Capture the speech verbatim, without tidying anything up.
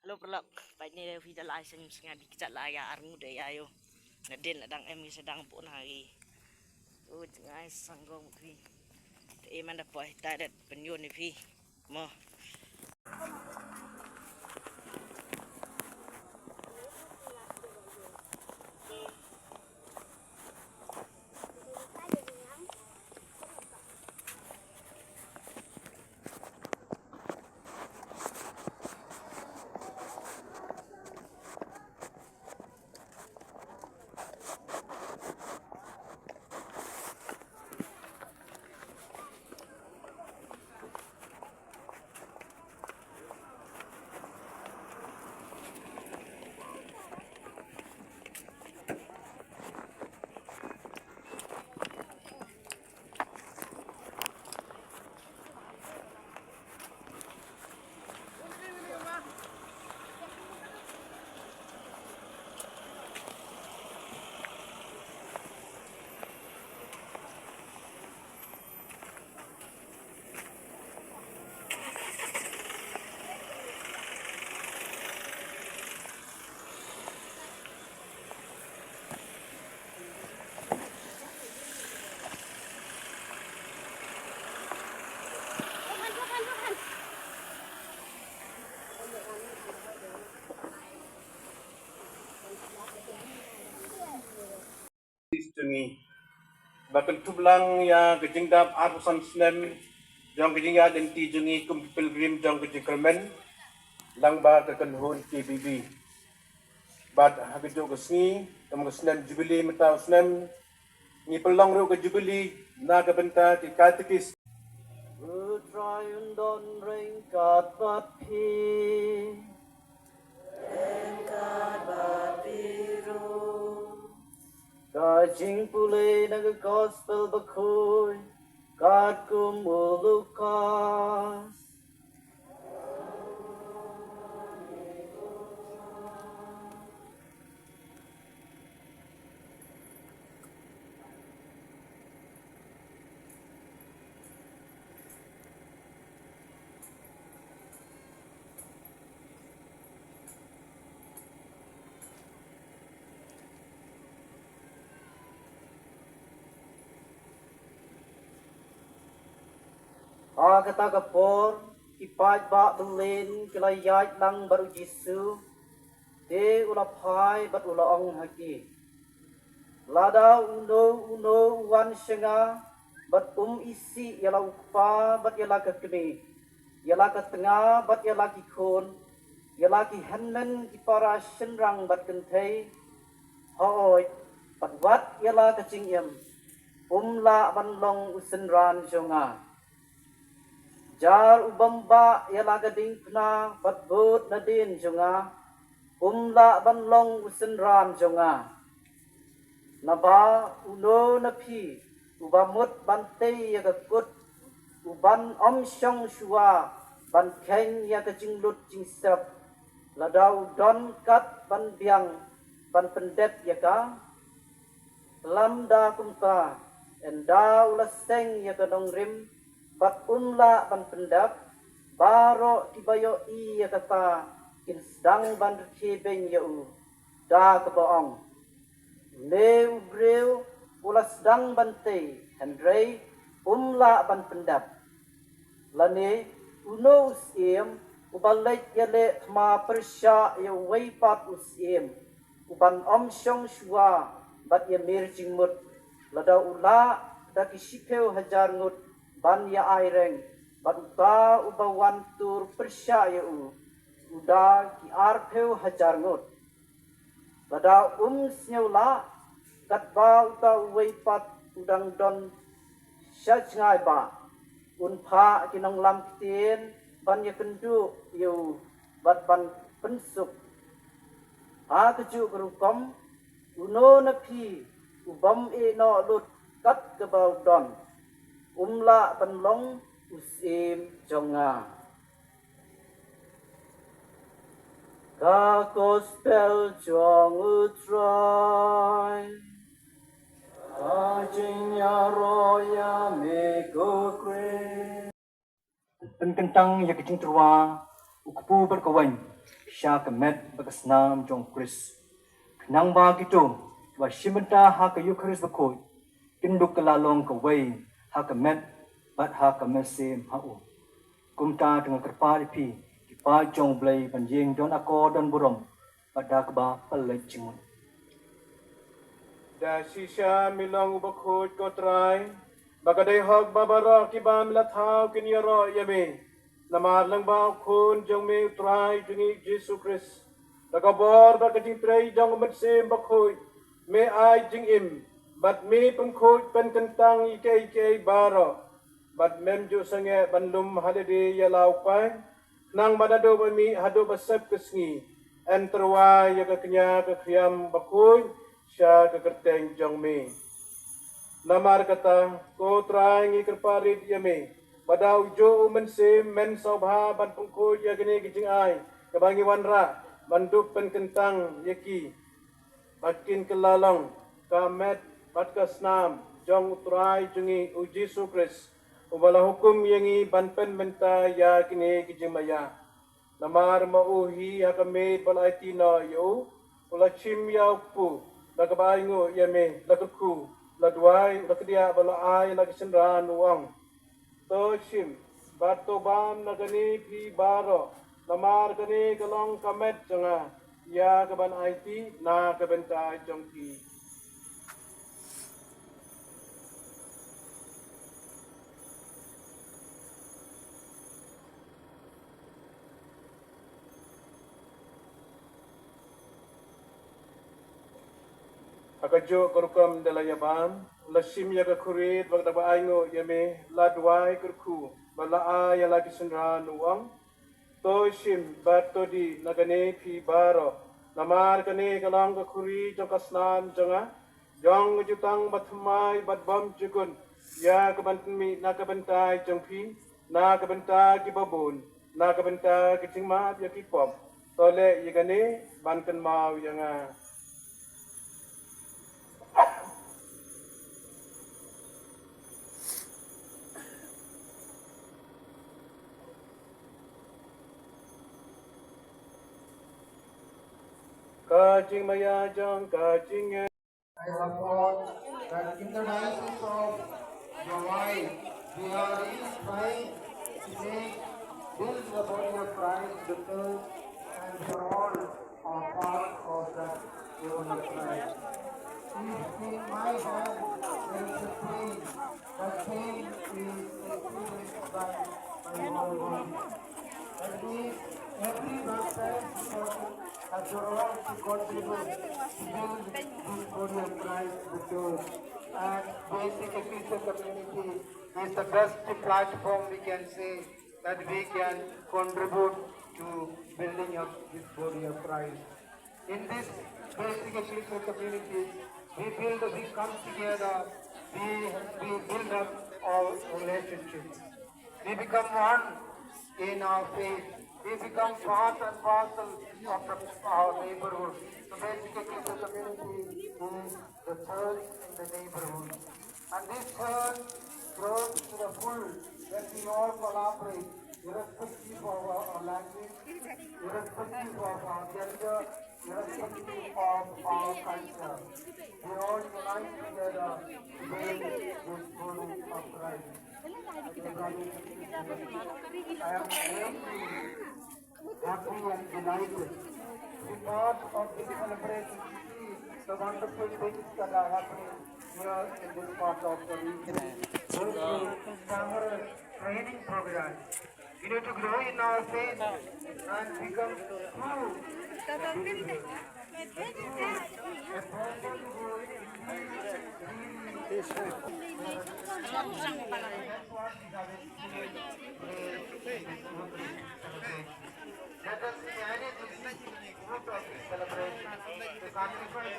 Lo perlok, pait ne phi da lai seng seng di kejat lai ya arngut de ya yo. Nadin la dang em ki sedang pun hari. Tu jengai sanggong phi. Te iman da poi ta dat penyun ni phi. Mo. Jong ngi. Ba kynthup lang ïa ka jingdap arphew san snem jong ka jingïaid lynti jong ngi kum ki pilgrim jong ka jingkyrmen lang bad ka kynhun K B B. Bad ha kajuh ka sngi, kum ka snem Jubilee mynta u snem, ngi pynlong ruh ka Jubilee na ka bynta ki katekis. U Trai un don ryngkat bad phi. Ryngkat bad phi ruh. Ka jingpule na ka Gospel Bakhuid katkum u Lukas. Ha kata ka por, ki paidbah byllien ki la ïaid lang bad u Jisu, te u la phai bad u la ong ha ki, lada uno uno u wan sha nga bad um isih ïa la u kpa bad ïa la ka kmie, ïa la ka tnga bad ïa la ki khun, ïa la ki hynmen ki para shynrang bad kynthei, hooid, bad wat ïa la ka jingim, um lah ban long u synran jong nga. Jar u bym bah ïa la ka diengphna bad bud nadien jong nga, um lah ban long u synran jong nga. Naba uno na phi uba mut ban tei ïa ka kut, uban ym shong shuwa ban kheiñ ïa ka jinglut jingsep, lada u don kat ban biang ban pyndep ïa ka? Lymda kumta, ynda u la seng ïa ka nongrim bad um lah ban pyndep, baroh kiba ïohi ïa kata kin sdang ban rkhie beiñ ïa u, da kaba ong, une u briew u la sdang ban tei, hynrei um lah ban pyndep. Lane uno u syiem uba leit ïaleh thma pyrshah ïa uwei pat u syiem uban ym shong shuwa bad ïamir jingmut, lada u lah da ki shiphew hajar ngut ban ïa-aireng bad uta uba wan tur pyrshah ïa u, u da ki arphew hajar ngut? Lada um sngew lah, katba uta uwei pat u dang don sha jngai bah, un phah ki nonglam ktien ban ïakynduh ïa u bad ban pynsuk. Ha kajuh ka rukom, uno na phi u bym ïehnoh lut kat kaba u don, um lah ban long u syiem jong nga. Ka Gospel jong U Trai. Ka jingïaroh ïa me ko Khrist. Pynkyntang ïa ka jingtyrwa u kpu bad ka waiñ sha ka met bad ka snam jong u Khrist, khnang ba kito kiba shim bynta ha ka Eukharist bakhuid kin dup kylla long kawei ha ka met bad ha ka mynsiem ha u. Kumta te nga kyrpad ïa phi ki paid jong U Blei ban ïeng don akor don burom bad da kaba pynleit jingmut. Da shisha me long uba khuid, ko Trai, ba ka dei hok ba baroh kiba me la thaw kin ïaroh ïa me. Namar lyngba u Khun jong me, u Trai jong ngi Jisu Khrist, da ka bor bad ka jingtrei jong u Mynsiem Bakhuid, me ai jingim bad me pynkhuid pynkyntang ïa kiei kiei baroh, bad mem ju sangeh ban lum ha lade ïa la u Kpa, khnang ba naduh ba mih haduh ba sep ka sngi, yn tyrwa ïa ka kñia ka khñiam bakhuid sha ka kyrteng jong me. Namar kata, ko Trai, ngi kyrpad rit ïa me ba da ujuh u Mynsiem men sngewbha ban pynkhuid ïa kine ki jingai kiba ngi wanrah, ban dup pynkyntang ïa ki ba kin kylla long ka met bad ka snam jong u Trai jong ngi u Jisu Khrist, uba la hukum ïa ngi ban pynbynta ïa kine ki jingmaïa. Namar ma u hi ha ka miet ba la aiti noh ïa u, u la shim ïa u kpu, da kaba ainguh ïa me, la kyrkhu, la duwai, la kdiah bad la ai ïa la ki synran, u ong: To shim bad to bam na kane phi baroh, namar kane ka long ka met jong nga, ïa kaban aiti na ka bynta jong phi. Ha kajuh ka rukom da la ïa bam, la shim ïa ka khurit bad da kaba ainguh ïa me, la duwai, kyrkhu bad la ai ïa la ki synran, u ong: To shim bad to dih na kane phi baroh, namar kane ka long ka khuri jong ka snam jong nga, jong ka jutang bathymmai bad bymjukut, ïa kaban pynmih na ka bynta jong phi, na ka bynta ki babun, na ka bynta ka jingmap ïa ki pop. To leh ïa kane ban kynmaw ïa nga. Ka jingmaïa jong ka jingngeit. I have heard that in the diocese of Jowai, we are really trying to make, build the body of Christ, because, and we are all are part of that body of Christ. If in my hand there is a pain, that pain is experienced by my whole body. That means every baptized person has a role to contribute to build this body of Christ, the church. And basic Christian community is the best platform, we can say, that we can contribute to building up this body of Christ. In this basic Christian community, we build, we come together, we, we build up our relationships. We become one in our faith. We become part and parcel of the, our neighborhood. So basically, the community is the church in the neighborhood. And this church grows to the full when we all collaborate, irrespective of our, our language, irrespective of our gender, irrespective of our culture. We all unite together to build this body of Christ. I am grateful, happy and delighted to be part of this celebration, to see the wonderful things that are happening here in this part of the region. Going to Sangre training program. We need to grow in our faith and become true believers. A person who is really, really Let us carry this root of this celebration, the sacrifice